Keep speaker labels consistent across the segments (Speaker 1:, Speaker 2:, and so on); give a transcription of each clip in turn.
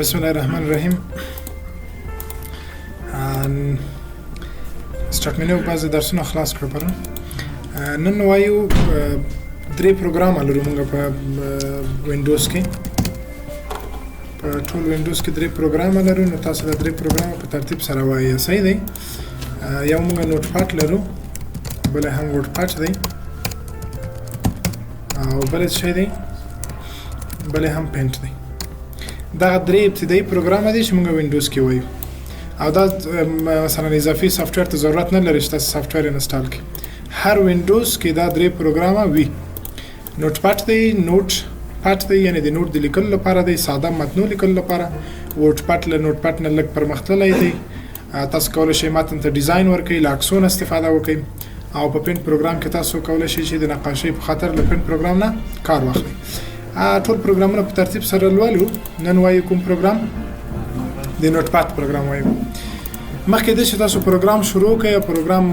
Speaker 1: بسم الله الرحمن الرحیم. start menu بعضې درسونه خلاص کړو. پرون نن وایو درې پروګرام لرو موږ په وینډوز کې، په ټول وینډوز کې درې پروګرام لرو. نو تاسو دا درې پروګرام په ترتیب سره وایئ، صحیح دی؟ یو موږ Notepad لرو، بل هم WordPad دی، او بل څه دی؟ بل هم Paint دی. دغه درې ابتدایي پروګرام دي چې موږ وینډوز کې وایو، او دا مثلا اضافي software ته ضرورت نه لري چې تاسو software install کړئ. هر وینډوز کې دا درې پروګرام وي. Notepad دی، Notepad دی، یعنی د note د لیکلو لپاره دی، ساده متنو لیکلو لپاره. WordPad له Notepad نه لږ پرمختللی دی، تاسو کولی شئ متن ته design ورکړئ، له عکسونو استفاده وکړئ. او په Paint پروګرام کې تاسو کولی شئ چې د نقاشۍ په خاطر له Paint پروګرام نه کار واخلئ. ټول پروګرامونه په ترتیب سره لولو. نن وایو کوم پروګرام؟ د Notepad پروګرام وایو. مخکې د چې تاسو پروګرام شروع کړئ، پروګرام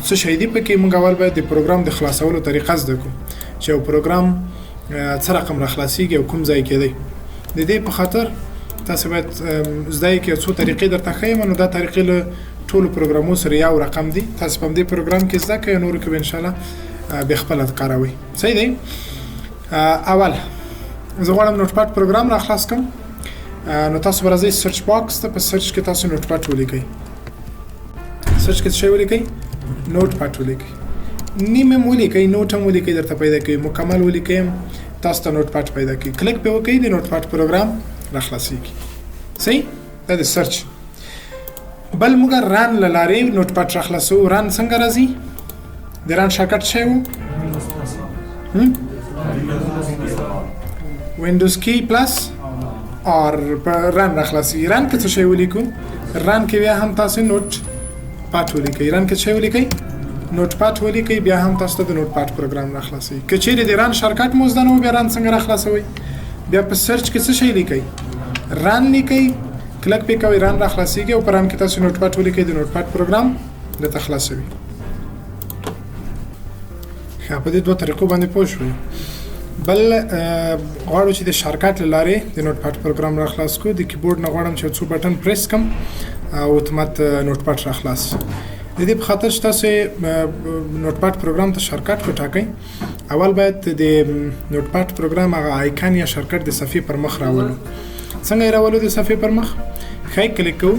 Speaker 1: څه شی دی پکې، موږ اول باید د پروګرام د خلاصولو طریقه زده کړو چې یو پروګرام څه رقم را خلاصیږي او کوم ځای کې دی. د دې په خاطر تاسو باید زده کړئ، څو طریقې درته ښیم. نو دا طریقې له ټولو پروګرامو سره یو رقم دي، تاسو په همدې پروګرام کې زده کړئ، نورو کې به انشاءالله بیا خپله کاروئ، صحیح دی؟ اول زه غواړم Notepad پروګرام را خلاص کړم. نو تاسو به راځئ search box ته، په search کې تاسو Notepad ولیکئ. search کې څه شی ولیکئ؟ Notepad ولیکئ، نیم هم ولیکئ، note هم ولیکئ، درته پیدا کوي. مکمل ولیکئ هم تاسو ته Notepad پیدا کوي. کلیک پې وکړئ، د Notepad پروګرام را خلاصیږي، صحیح؟ دا د search. بل موږ run له لارې Notepad را خلاصوو. run څنګه راځي؟ د run shortcut شی و؟ Windows key plus R په run را خلاصي. run کې څه شی ولیکو؟ run کې بیا هم تاسو Notepad ولیکئ. run کې څه شی ولیکئ؟ Notepad ولیکئ، بیا هم تاسو ته د Notepad پروګرام را خلاصوي. که چیرې د run shortcut مو زده نه و، بیا run څنګه را خلاصوئ؟ بیا په search کې څه شی لیکئ؟ run لیکئ، کلیک پې کوئ، run را خلاصیږي، او په run کې تاسو Notepad ولیکئ، د Notepad پروګرام درته خلاصوي. ښه، په دې دوه طریقو باندې پوه شوئ. بل غواړو چې د shortcut له لارې د Notepad پروګرام را خلاص کړو. د کیبورډ نه غواړم چې څو button press کړم او اتومات Notepad را خلاص. د دې په خاطر چې تاسو Notepad پروګرام ته shortcut وټاکئ، اول باید د Notepad پروګرام هغه icon یا shortcut د صفحې پر مخ راولو. څنګه یې راولو د صفحې پر مخ؟ ښی کلیک کوو،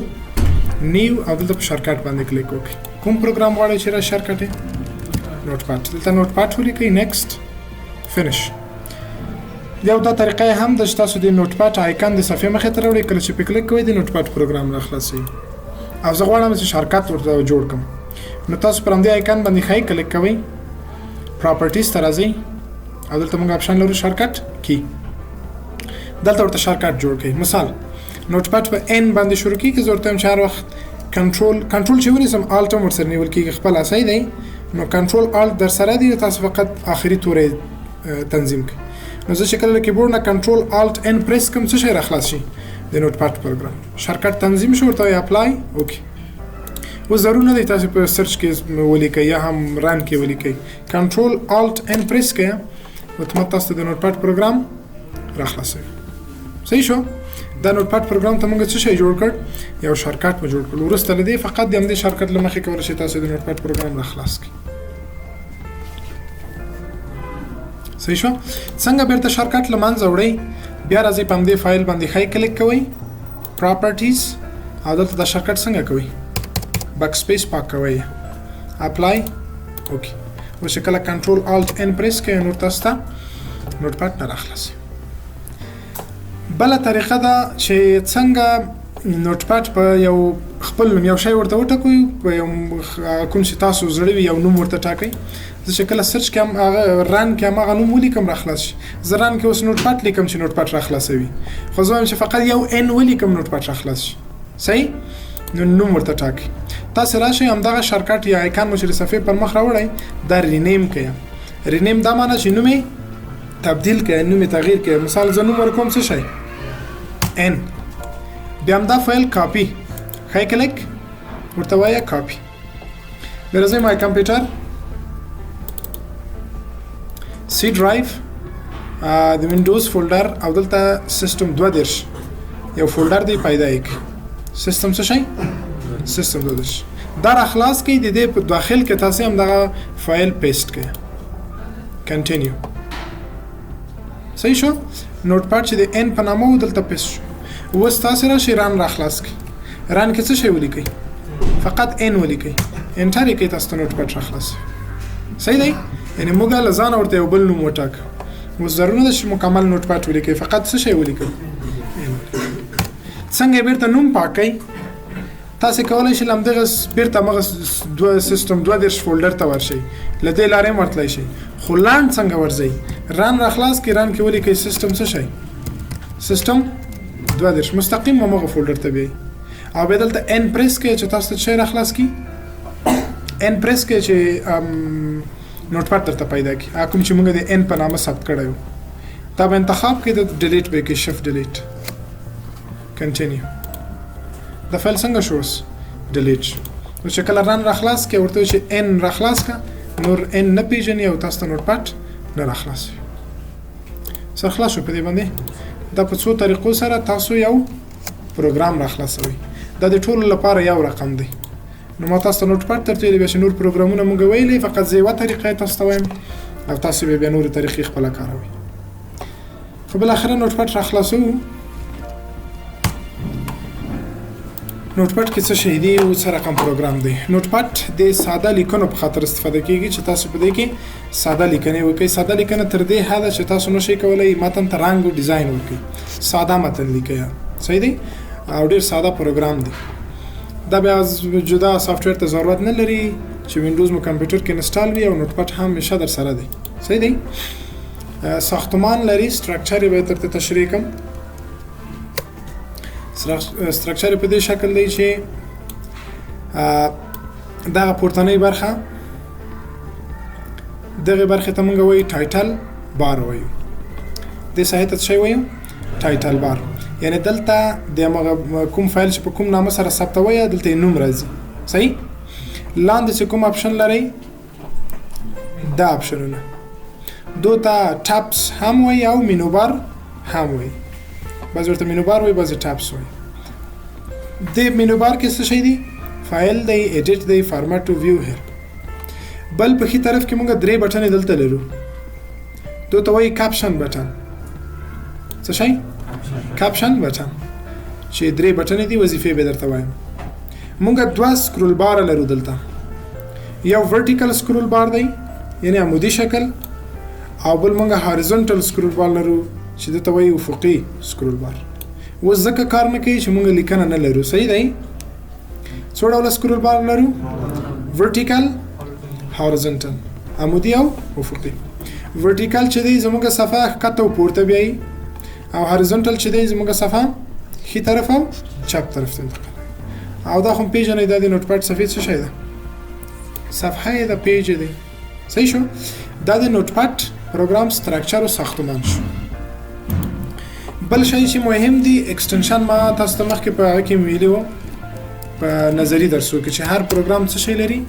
Speaker 1: new، او دلته په shortcut باندې کلیک وکړئ. کوم پروګرام غواړئ چې را shortcut یې؟ Notepad. دلته Notepad ولیکئ، next، finish. یو دا طریقه هم ده چې تاسو د Notepad icon د صفحې مخې ته راوړئ، کله چې پې کلیک کوئ د Notepad پروګرام را خلاصوي. او زه غواړم چې shortcut ورته جوړ کړم، نو تاسو پر همدې icon باندې ښی کلیک کوئ، properties ته راځئ، او دلته موږ option لرو shortcut key، دلته ورته shortcut جوړ کړئ. مثال Notepad په N باندې شروع کیږي، زه ورته وایم چې هر وخت control چې ونیسم، Alt هم ورسره نیول کیږي خپل، صحیح دی؟ نو control Alt در سره دی، تاسو فقط آخري توری تنظیم کړئ. نو زه چې کله له کیبورډ نه control Alt N press کړم، څه شی را خلاص شي؟ د Notepad پروګرام shortcut تنظیم شو. ورته apply، okay. اوس ضرور نه دی تاسو په search کې ولیکئ یا هم run کې ولیکئ، control Alt N press کړئ، اتومات تاسو ته د Notepad پروګرام را خلاصوي. صحیح شو؟ دا Notepad پروګرام ته موږ څه شی جوړ کړ؟ یو shortcut مو جوړ کړ. وروسته له دې فقط د همدې shortcut له مخې کولی شئ تاسو د Notepad پروګرام را خلاص کړئ. صحیح شو؟ څنګه بیرته shortcut له منځه وړئ؟ بیا راځئ په همدې فایل باندې ښی کلیک کوئ، properties، او دلته دا shortcut څنګه کوئ؟ backspace پاک کوئ، apply، okay. اوس چې کله control Alt N press کوئ، نور تاسو ته Notepad نه راخلاصي. بله طریقه ده چې څنګه Notepad په یو خپل نوم یو شی ورته وټاکئ، په یو کوم چې تاسو زړه وي یو نوم ورته ټاکئ. زه چې کله search کوم، هغه run کې هغه نوم ولیکم را خلاص شي. زه run کې اوس Notepad لیکم چې Notepad را خلاصوي، خو زه وایم چې فقط یو N ولیکم Notepad را خلاص شي، صحیح؟ نو نوم ورته ټاکئ. تاسو راشئ همدغه shortcut یا icon مو چې د صفحې پر مخ راوړئ، دا rename کړئ. rename دا معنی چې نوم یې تبدیل کړئ، نوم یې تغییر کړئ. مثال زه نوم ورکوم څه شی؟ N. بیا همدا فایل کاپي، ښی کلیک ورته وایه کاپي. بیا راځئ my computer، C drive، د Windows folder، او دلته سیستم 32. یو فولډر دی پیدا یې کړئ. سیستم څه شی؟ سیستم 32. دا را خلاص کړئ، د دې په داخل کې تاسو هم دغه فایل پیسټ کړئ. کنټینیو. صحیح شو. نوټ پاډ چې د ان په نامه و دلته پیسټ شو. اوس تاسو راشئ run را خلاص کړئ. run کې څه شی ولیکئ؟ فقط N ولیکئ، enter یې کړئ، تاسو ته نوټ پاډ را خلاص. صحیح دی؟ یعنې موږ له ځانه ورته یو بل نوم وټاکه. اوس ضرور نه ده چې مکمل نوټ پاډ ولیکئ، فقط څه شی ولیکئ؟ څنګه یې بیرته نوم پاک کړئ؟ تاسو کولی شئ له همدغه بیرته همغه دوه سیستم 32 فولډر ته ورشئ، له دې لارې هم ورتلی شئ. خو لاند څنګه ورځئ؟ run را خلاص کړئ، run کې ولیکئ سیستم څه شی؟ سیستم 32، مستقیم همغه فولډر ته بیایي. او بیا دلته N پریس کړئ چې تاسو ته څه شی را خلاص کړي؟ N پریس کړئ چې نوټ پاډ درته پیدا کړي، هغه کوم چې موږ د N په نامه ثبت کړی و. دا به انتخاب کړئ، د delete به یې کړئ، shift delete، continue. دا فایل څنګه شو؟ اوس delete شو. نو چې کله run را خلاص کړئ ورته وایي چې N را خلاص کړه، نور N نه پیژني او تاسو ته نوټ پاډ نه را خلاصوي. سر خلاص شو په دې باندې. دا په څو طریقو سره تاسو یو پروګرام را خلاصوئ. دا د ټولو لپاره یو رقم دی. نو ما تاسو ته نوټ پاډ درته ویلي، بیا چې نور پروګرامونه موږ ویلي، فقط زه یوه طریقه یې تاسو ته وایم او تاسو به بیا نورې طریقې خپله کاروئ. خو بالاخره نوټ پاډ را خلاصوو. نوټ پاډ کې څه شی دی او څه رقم پروګرام دی؟ نوټ پاډ د ساده لیکنو په خاطر استفاده کیږي چې تاسو په دې کې ساده لیکنې وکړئ. ساده لیکنه تر دې حده چې تاسو نشئ کولی متن ته رنګ او ډیزاین ورکړئ، ساده متن لیکئ. صحیح دی؟ او ډیر ساده پروګرام دی. دا بیا جدا سافټویر ته ضرورت نه لري چې وینډوز مو کمپیوټر کې install وي او نوټ پاډ هم همیشه در سره دی. صحیح دی؟ ساختمان لري، structure یې به درته تشریح کړم. structure په دې شکل دی چې دغه پورتنۍ برخه، دغه برخې ته مونږ وایو title bar وایو. دې ساحې ته څه شی وایو؟ title bar. یعنی دلته د همغه کوم فایل چې په کوم نامه سره ثبتوئ دلته یې نوم راځي. صحیح؟ لاندې چې کوم option لرئ دا اپشنونه دو ته tabs هم وایي او menu bar هم وایي. بعضې ورته menu bar وایي، بعضې tabs وایي. دې menu bar کې څه شی دی؟ فایل دی، edit دی، format to view هیر. بل په ښي طرف کې موږ درې بټنې دلته لرو، دو ته وایي caption button. څه شی؟ caption button چې درې بټنې دي، وظیفې به درته وایم. موږ دوه scroll bar لرو دلته، یو vertical scroll bar دی یعنی عمودي شکل، او بل موږ horizontal scroll bar لرو چې دته وایي افقي scroll bar. اوس ځکه کار نه کوي چې موږ لیکنه نه لرو. صحیح دی؟ څو ډوله scroll bar لرو؟ vertical، horizontal، عمودي او افقي. vertical چې دی زموږ صفحه ښکته او پورته بیایي، او horizontal چې دی زموږ صفحه ښي طرف او چپ طرف ته انتقالوي. او دا خو پیژنئ، دا د نوټ پاډ صفحې څه شی ده؟ صفحه یې ده، page یې دی. صحیح شو؟ دا د نوټ پاډ پروګرام structure او ساختمان شو. بل شی چې مهم دی extension، ما تاسو ته مخکې په هغه کې ویلي وو په نظري درسو کې چې هر پروګرام څه شی لري؟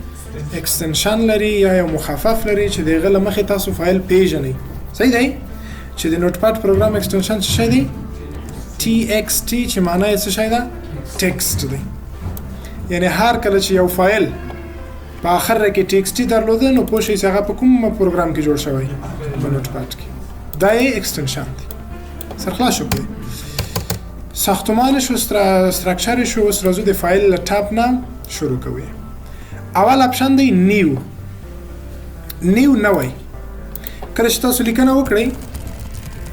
Speaker 1: extension لري یا یو مخفف لري چې د هغه له مخې تاسو فایل پیژنئ. صحیح دی؟ چې د نوټ پاډ پروګرام extension څه شی دی؟ TXT چې معنی یې څه شی ده؟ text دی. یعنی هر کله چې یو فایل په آخر کې TXT درلوده نو پوه شئ چې هغه په کوم پروګرام کې جوړ شوی؟ په نوټ پاډ کې. دا یې extension دی. سر خلاص شو. ساختمان شو، structure شو. اوس راځو د فایل له tab نه شروع کوي. اول option دی new. new نوی. کله چې تاسو لیکنه وکړئ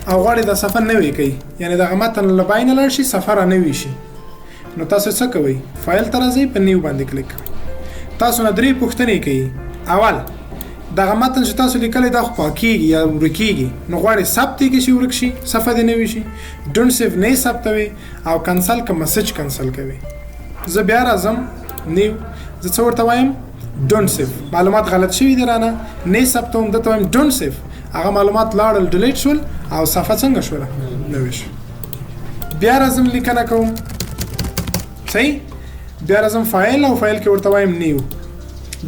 Speaker 1: او غواړئ دا صفحه نوې کړئ، یعنی دغه متن له بینه لاړ شي، صفحه را نوې شي، نو تاسو څه کوئ؟ فایل ته راځئ، په new باندې کلیک کوئ. تاسو نه درې پوښتنې کوي. اول، دغه متن چې تاسو لیکلی دا خو پاکیږي یا ورکیږي، نو غواړئ ثبت یې کړي چې ورک شي، صفحه دې نوې شي. don't save نه ثبتوي، او کنسل که message cancel کوي. زه بیا راځم new، زه څه ورته وایم؟ don't save. معلومات غلط شوي دي رانه، نه ثبتوم، ده ته وایم don't save. هغه معلومات لاړل، delete شول او صفحه څنګه شوله؟ نوې شوه. بیا راځم لیکنه کوم، صحیح؟ بیا راځم فایل او فایل کې ورته وایم new.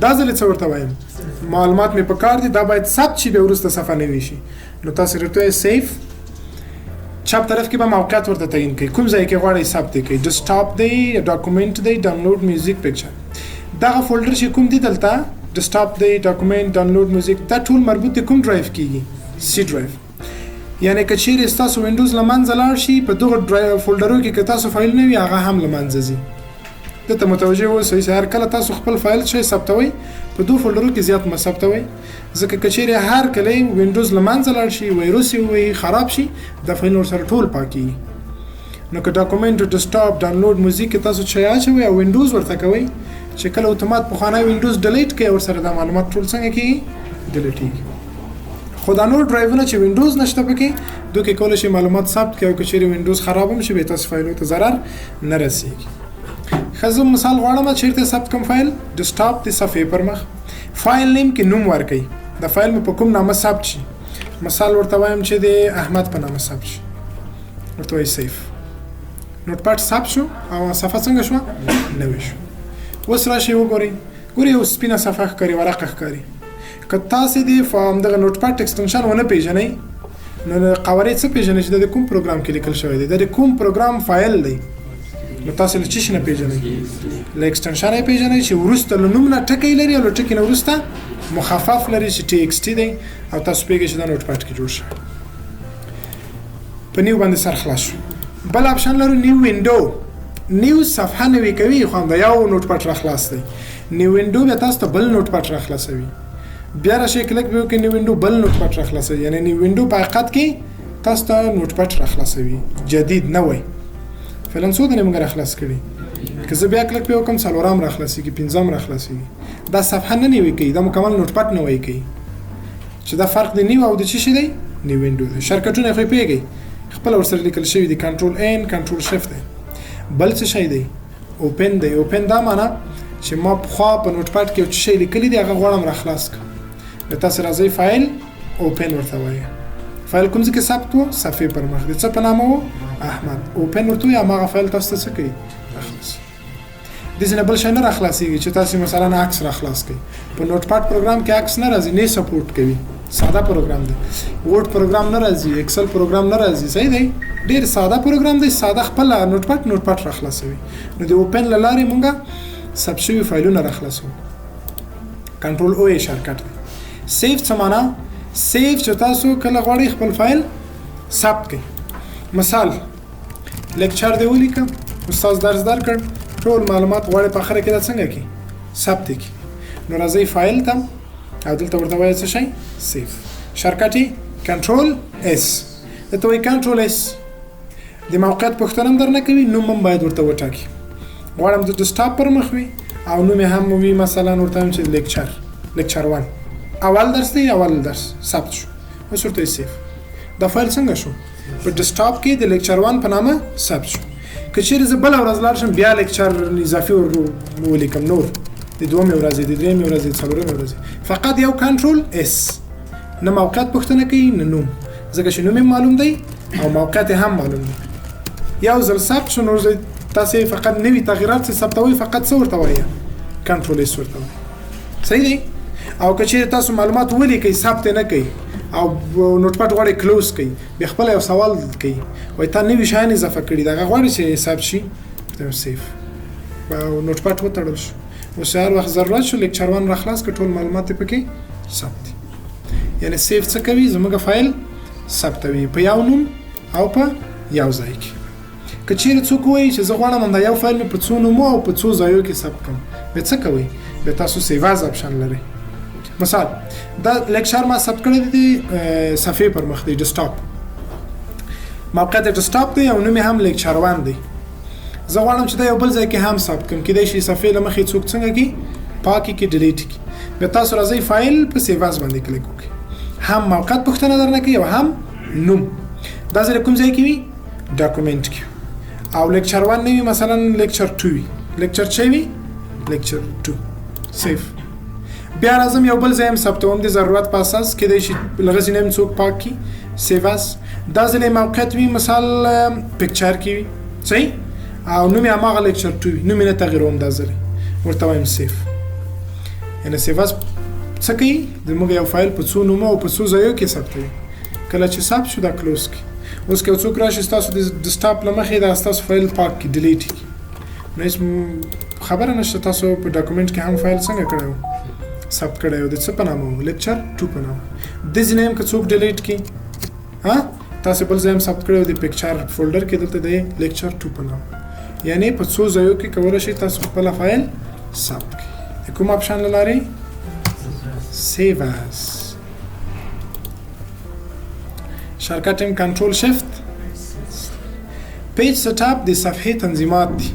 Speaker 1: دا ځل څه ورته وایم؟ معلومات مې په کار دي، دا باید ثبت شي، بیا وروسته صفحه نوې شي. نو تاسو ورته وایئ save. چپ طرف کې به موقعیت ورته تعین کوي، کوم ځای کې غواړئ ثبت یې کړئ. ډیسکټاپ دی، ډاکومنټ دی، ډاونلوډ، میوزیک، پکچر. دغه فولډر چې کوم دی دلته ډیسکټاپ دی، ډاکومنټ، ډاونلوډ، میوزیک، دا ټول مربوط دی کوم ډرایو کیږي؟ سی ډرایو. یعنی که چیرې ستاسو وینډوز له منځه لاړ شي، په دغو ډرایو فولډرو کې که تاسو فایل نه وي، هغه هم له منځه ځي. دې ته متوجه اوسئ چې هر کله تاسو خپل فایل چې ثبتوئ، په دوه فولډرو کې زیات مه ثبتوئ، ځکه که چیرې هر کله وینډوز له منځه لاړ شي، وایروس یې ووهي، خراب شي، دا فایل ورسره ټول پاکیږي. نو که ډاکومنټ، ډیسکټاپ، ډاونلوډ، میوزیک کې تاسو چای اچوئ او وینډوز ورته کوئ، چې کله اتومات پخوانی وینډوز ډیلیټ کوي، ورسره دا معلومات ټول څنګه کیږي؟ ډیلیټیږي. خو دا نور ډرایوونه چې وینډوز نشته پکې، دوی کې کولی شي معلومات ثبت کړي، او که چیرې وینډوز خراب هم شي، بیا تاسو فایلو ته ضرر نه رسیږي. ښه، زه مثال غواړم چیرته ثبت کوم فایل. ډیسکټاپ د صفحې پر مخ file name کې نوم ورکړئ، د فایل مې په کوم نامه ثبت شي. مثال ورته وایم چې د احمد په نامه ثبت شي، ورته وایي save. نوټپاډ ثبت شو او صفحه څنګه شوه؟ نوې شو. اوس راشئ وګورئ، ګورئ یو سپینه صفحه ښکاري، ورقه ښکاري. که تاسې د همدغه نوټپاډ extension ونه پیژنئ، نو قوارې څه پیژنئ چې د کوم پروګرام کې لیکل شوی دی، د کوم پروګرام فایل دی؟ نو تاسو له څه شي نه پیژنئ؟ له extension یې پیژنئ چې وروسته له نوم نه ټکی لري او له ټکي نه وروسته مخفف لري چې TXT دی، او تاسو پوهېږئ چې دا نوټپاډ کې جوړ شوی. په new باندې سر خلاص شو. بل option لرو، new window. new صفحه نوې کوي، خو همدا یو نوټپاډ را خلاص دی. new window بیا تاسو ته بل نوټپاډ را خلاصوي. بیا راشئ کلیک به وکړئ، new window بل نوټپاډ را خلاصوي. یعنی new window په حقیقت کې تاسو ته نوټپاډ را خلاصوي، جدید، نوی. فعلا څو دانې موږ را خلاص کړي؟ که زه بیا کلیک پرې وکړم، څلورم را خلاصېږي، پنځم را خلاصېږي. دا صفحه نه نوې کوي، دا مکمل نوټپاډ نوی کوي. چې دا فرق د new او د څه شي دی؟ new window دی. shortcut ونه خو یې پوهېږئ، خپله ورسره لیکل شوي دي، control N، control shift دی. بل څه شی دی؟ open دی. open دا معنا چې ما پخوا په نوټپاډ کې یو څه شی لیکلي دي، هغه غواړم را خلاص کړم. نو تاسو راځئ file، open ورته وایي. فایل کوم ځای کې ثبت و؟ صفحې پر مخ. د څه په نامه و؟ احمد. open ورته وایي، هماغه فایل تاسو ته څه کوي؟ راخلاص. داسې نه بل شی نه راخلاصېږي چې تاسو مثلا عکس راخلاص کړئ. په نوټپاډ پروګرام کې عکس نه راځي، نه support کوي، ساده پروګرام دی. Word پروګرام نه راځي، Excel پروګرام نه راځي، صحیح دی، ډیر ساده پروګرام دی. ساده خپل نوټپاډ راخلاصوي. نو د open له لارې مونږه ثبت شوي فایلونه راخلاصوو. control O یې shortcut دی. save څه معنا؟ save چې تاسو کله غواړئ خپل فایل ثبت کړئ. مثال lecture دی ولیکه، استاد درس درکړ، ټول معلومات غواړئ په اخره کې دا څنګه کړي؟ ثبت کړي. نو راځئ فایل ته او دلته ورته وایي څه شی؟ save. shortcut یې control S. دلته وایي control S. د موقعیت پوښتنه هم درنه کوي، نوم هم باید ورته وټاکي. غواړم د ډیسکټاپ پر مخ وي او نوم یې هم وي، مثلا ورته وایم چې lecture، lecture 1، اول درس دی، اول درس ثبت شو. اوس ورته save. دا فایل څنګه شو؟ په ډیسکټاپ کې د lecture 1 په نامه ثبت شو. که چیرې زه بله ورځ لاړ شم، بیا lecture اضافي ور ولیکم، نور د دومې ورځې، د درېیمې ورځې، د څلورمې ورځې، فقط یو control S. نه موقعیت پوښتنه کوي نه نوم، ځکه چې نوم یې معلوم دی او موقعیت یې هم معلوم دی. یو ځل ثبت شو، نور ځای تاسې فقط نوي تغییرات چې ثبتوئ، فقط څه ورته وایي؟ control S ورته وایي، صحیح دی. او که چیرې تاسو معلومات ولیکئ، ثبت یې نه کوئ او نوټپاډ غواړئ close کړئ، بیا خپله یو سوال کوي، وایي تا نوي شیان اضافه کړي، دغه غواړي چې ثبت شي، save. او نوټپاډ وتړل شو. اوس هر وخت ضرورت شو، lecture 1 را خلاص کړ، ټول معلومات یې پکې ثبت دي. یعنی save څه کوي؟ زموږ فایل ثبتوي په یو نوم او په یو ځای کې. که چیرې څوک وایي چې زه غواړم همدا یو فایل مې په څو نومو او په څو ځایو کې ثبت کړم، بیا څه کوئ؟ بیا تاسو save as option لرئ. مثال دا lecture ما ثبت کړی دی، صفحې پر مخ دی، ډیسکټاپ، موقعیت ډیسکټاپ دی او نوم یې هم lecture 1 دی. زه غواړم چې دا یو بل ځای کې هم ثبت کړم، کیدای شي صفحې له مخې څوک څنګه کړي؟ پاکې کړي، delete کړي. بیا تاسو راځئ فایل په save as باندې کلیک وکړئ، هم موقعیت پوښتنه درنه کوي او هم نوم. دا ځای کوم ځای کې وي؟ document کې. او lecture 1 نه وي، مثلا lecture 2 وي، lecture څه وي؟ lecture 2. save. بیا راځم یو بل ځای هم ثبتوم د ضرورت په اساس، کیدای شي لغه ځینې هم څوک پاک کړي. save as. دا ځلې موقعیت وي مثال picture کې وي، صحیح، او نوم یې هماغه lecture 2 وي، نوم یې نه تغیروم، دا ځلې ورته وایم save. یعنی save as څه کوي؟ زموږ یو فایل په څو نومو او په څو ځایو کې ثبتوي. کله چې ثبت شو دا close کړي. اوس که څوک راشي ستاسو د ډیسکټاپ له مخې دا ستاسو فایل پاک کړي، delete کړي، نو هیڅ خبره نشته. تاسو په document کې هم فایل څنګه کړی و، ثبت کړی و، د څه په نامه و؟ lecture 2 په نامه. د ځینې هم که څوک delete کړي، ها تاسو بل ځای هم ثبت کړی و د picture folder کې، دلته د lecture 2 په نامه. یعنی په څو ځایو کې کولی شئ تاسو خپله فایل ثبت کړئ. د کوم option له لارې؟ save as. shortcut هم control shift. page setup د صفحې تنظیمات دي،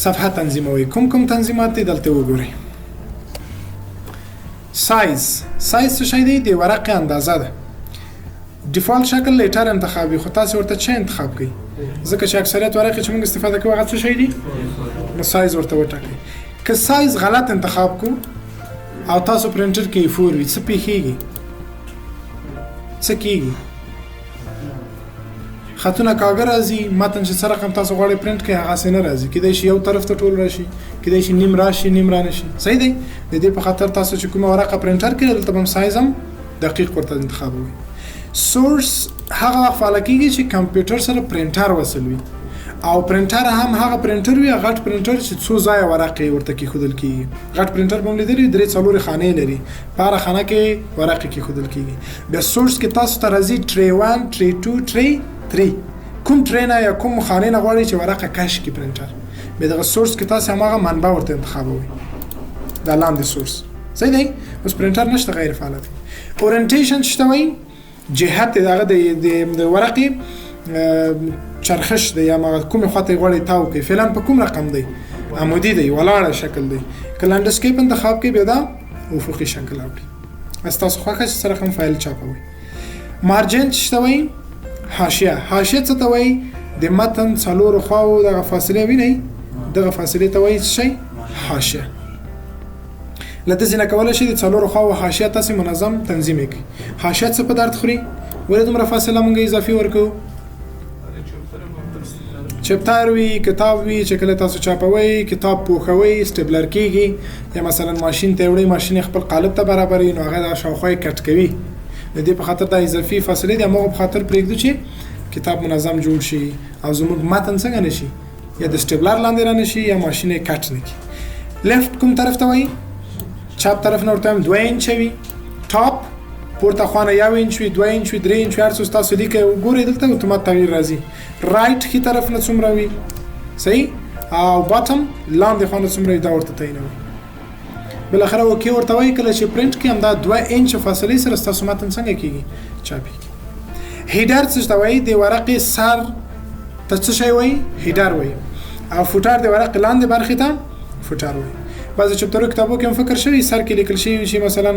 Speaker 1: صفحه تنظیموي. کوم کوم تنظیمات دي دلته وګورئ. size، size څه شی دی؟ د ورقې اندازه ده. default شکل letter انتخابي، خو تاسو ورته څه انتخاب کړئ؟ ځکه چې اکثریت ورقې چې موږ استفاده کوو هغه څه شی دي، نو سایز ورته وټاکئ. که سایز غلط انتخاب کو او تاسو پرنټر کې A4 وي، څه پیښیږي؟ څه کیږي؟ خطونه کاږه راځي، متن چې څه رقم تاسو غواړئ پرنټ کړئ هغسې نه راځي. کیدای شي یو طرف ته ټول راشي، کیدای شي نیم راشي نیم را نشي. صحیح دی؟ د دې په خاطر تاسو چې کومه ورقه پرنټر کړئ دلته به هم سایز هم دقیق ورته انتخابوئ. source هغه وخت فعاله کیږي چې کمپیوټر سره پرنټر وصل وي، او پرنټر هم هغه پرنټر وي، غټ پرنټر چې څو ځایه ورقې ورته کېښودل کیږي. غټ پرنټر به هم لیدلی، درې څلور خانې لري، په هره خانه کې ورقې کېښودل کیږي. بیا source کې تاسو ته راځي tray 1، tray 2، tray 3، کوم tray نه یا کوم خانې نه غواړئ چې ورقه کش کړي پرنټر، بیا دغه source کې تاسو هماغه منبع ورته انتخابوئ، دا لاندې source. صحیح دی؟ اوس پرنټر نشته، غیر فعال دی. orientation څه ته وایي؟ جهت دغه د ورقې چرخش دی، یا هغه کومې خواته یې غواړئ تاو کړئ. فعلا په کوم رقم دی؟ عمودي دی، ولاړه شکل دی. که landscape انتخاب کړئ بیا دا افقي شکل راوړي. ستاسو خوښه چې څه رقم فایل چاپوئ. margin څه ته وایي؟ حاشیه. حاشیه څه ته وایي؟ د متن څلورو خواوو دغه فاصله وینئ، دغه فاصلې ته وایي څه شی؟ حاشیه. له دې نه کولی شئ د څلورو خواوو حاشیه تاسې منظم تنظیم یې کړئ. حاشیه څه په درد خوري؟ ولې دومره فاصله مونږ اضافي ورکوو؟ chapter وي، کتاب وي، چې کله تاسو چاپوئ، کتاب پوښوئ، stapler کیږي، یا مثلا ماشین ته وړئ، ماشین خپل قالب ته برابروي، نو هغه دا شاوخوا یې cut کوي. د دې په خاطر دا اضافي فاصلې د هماغو په خاطر پرېږدو چې کتاب منظم جوړ شي او زموږ متن څنګه نه شي، یا د stapler لاندې را نه شي، یا ماشین یې cut نه کړي. left کوم طرف ته وایي؟ چپ طرف نه ورته هم 2 انچه وي. top پورته خوا نه 1 انچ وي، 2 انچ وي، 3 انچ وي، هر څه تاسو لیکئ وګورئ دلته اتومات تغییر راځي. right ښي طرف نه څومره وي، صحیح، او bottom لاندې خوا نه څومره وي، دا ورته تعینوي. بالاخره okay ورته وایي. کله چې پرنټ کړي همدا 2 انچ فاصلې سره ستاسو متن څنګه کیږي؟ چاپیږي. header څه ته وایي؟ د ورقې سر ته څه شی وایي؟ header وایي. او footer د ورقې لاندې برخې ته footer وایي. بعضې chapter و کتابو کې هم فکر شوی، سر کې لیکل شوي چې مثلا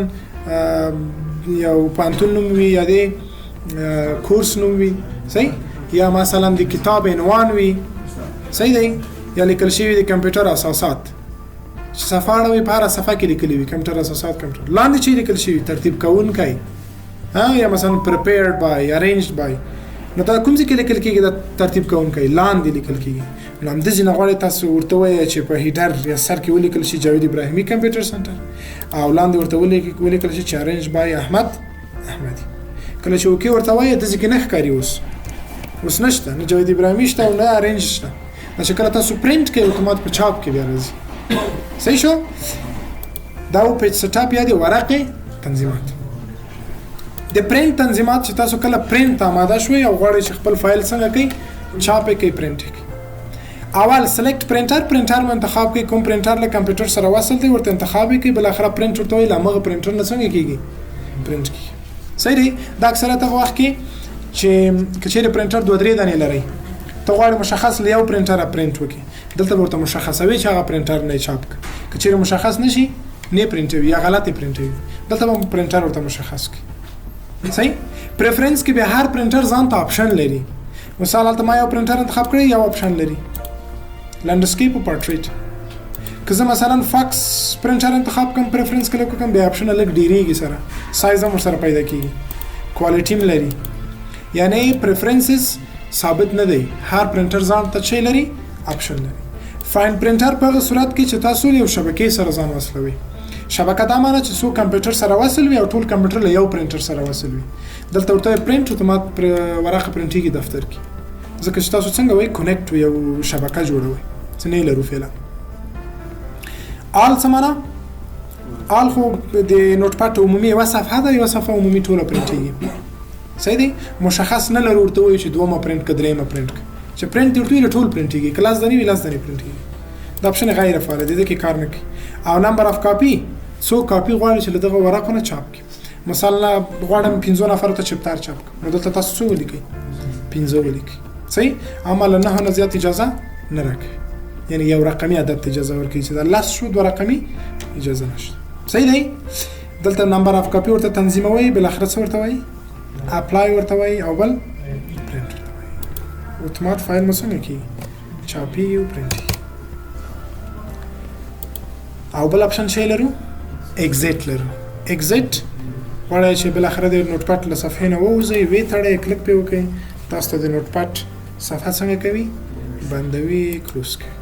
Speaker 1: یو پوهنتون نوم وي، یا د کورس نوم وي، صحیح، یا مثلا د کتاب عنوان وي، صحیح دی، یا لیکل شوي د کمپیوټر اساسات، چې صفحه اړوي په هره صفحه کې لیکلي وي کمپیوټر اساسات، کمپیوټر لاندې چې لیکل شوي ترتیب کوونکی، ها، یا مثلا prepared by، arranged by، نو دا کوم ځای کې لیکل کېږي؟ دا ترتیب کوونکی لاندې لیکل کېږي. نو همداسې نه غواړئ تاسو ورته ووایئ چې په header یا سر کې ولیکل شي جاوید ابراهیمي computer center، او لاندې ورته ولیکل شي چې arranged by احمد احمدي. کله چې okay ورته وایي داسې کې نه ښکاري، اوس نشته، نه جاوید ابراهیمي شته او نه arrange شته. نو چې کله تاسو پرنټ کوئ اتومات په چاپ کې بیا راځي. صحیح شو؟ دا و page setup یا د ورقې تنظیمات. د پرنټ تنظیمات چې تاسو کله پرنټ ته آماده شوئ او غواړئ چې خپل فایل څنګه کړئ، چاپ یې کړئ، پرنټ یې کړئ. اول select printer، پرنټر مو انتخاب کړئ، کوم پرنټر له کمپیوټر سره وصل دی ورته انتخاب یې کړئ. بالاخره پرنټ ورته وایي، له هماغه پرنټر نه څنګه کېږي؟ پرنټ کېږي. صحیح دی؟ دا اکثریت هغه وخت کې چې که چېرې پرنټر دوه درې دانې لرئ، ته غواړې مشخص له یو پرنټره پرنټ وکړي، دلته به ورته مشخصوي چې هغه پرنټر نه چاپ کړي. که چېرې مشخص نه شي نه پرنټوي یا غلط یې پرنټوي، دلته به پرنټر ورته مشخص کړي. صحیح؟ preference کې بیا هر پرنټر ځان ته option لري. مثال هلته ما یو پرنټر انتخاب کړی، یو option لري، landscape او پورټریټ. که زه مثلا fax پرنټر انتخاب کړم، preference کلیک وکړم، بیا option لږ ډیریږي، سره سایز هم ورسره پیدا کیږي، quality هم لري. یعنی preferences ثابت نه دی، هر پرنټر ځان ته چی لري؟ option لري. find printer په هغه صورت کې چې تاسو یو شبکې سره ځان وصلوي، شبکه دا معنی چې څو کمپیوټر سره وصل وي او ټول کمپیوټر له یو پرنټر سره وصل وي. دلته ورته پرنټ اتومات پر ورقه پرنټیږي دفتر کې، ځکه چې تاسو څنګه وایي connect یو شبکه جوړوي، څه نه لرو فعلا. all څه معنا؟ all خو د Notepad عمومي یوه صفحه ده، یوه صفحه عمومي ټوله پرنټیږي. صحیح دی. مشخص نه لرو ورته وایو چې دومه پرنټ که درېیمه پرنټ که، چې پرنټ ورته وي ټول پرنټیږي، که لس دانې وي لس دانې پرنټیږي. دا option غیر فعال دی، دې کې کار نه کوي. او number of copy، څو کاپي غواړي چې له دغه ورقو نه چاپ کړي. مثلا غواړم 5 نفرو ته چپتر چاپ کړم، نو دلته تاسو څو ولیکئ؟ 5 ولیکئ. صحیح. اما له 9 نه زیات اجازه نه راکوي، یعنی یو رقمي عدد ته اجازه ورکوي، چې دا لس شو دوه رقمي اجازه نشته. صحیح دی. دلته number of copy ورته تنظیموي، بالاخره څه ورته وایي؟ apply ورته وایي او بل پرنټ ورته وایي. اتومات فایل مو څنګه کیږي؟ چاپي او پرنټ. او بل option شی لرو، exit لرو. exit غواړئ چې بالاخره د Notepad له صفحې نه ووځئ، ویې تړئ، کلیک پرې وکړئ، تاسو ته د Notepad صفحه څنګه کوي؟ بندوي، close کوي.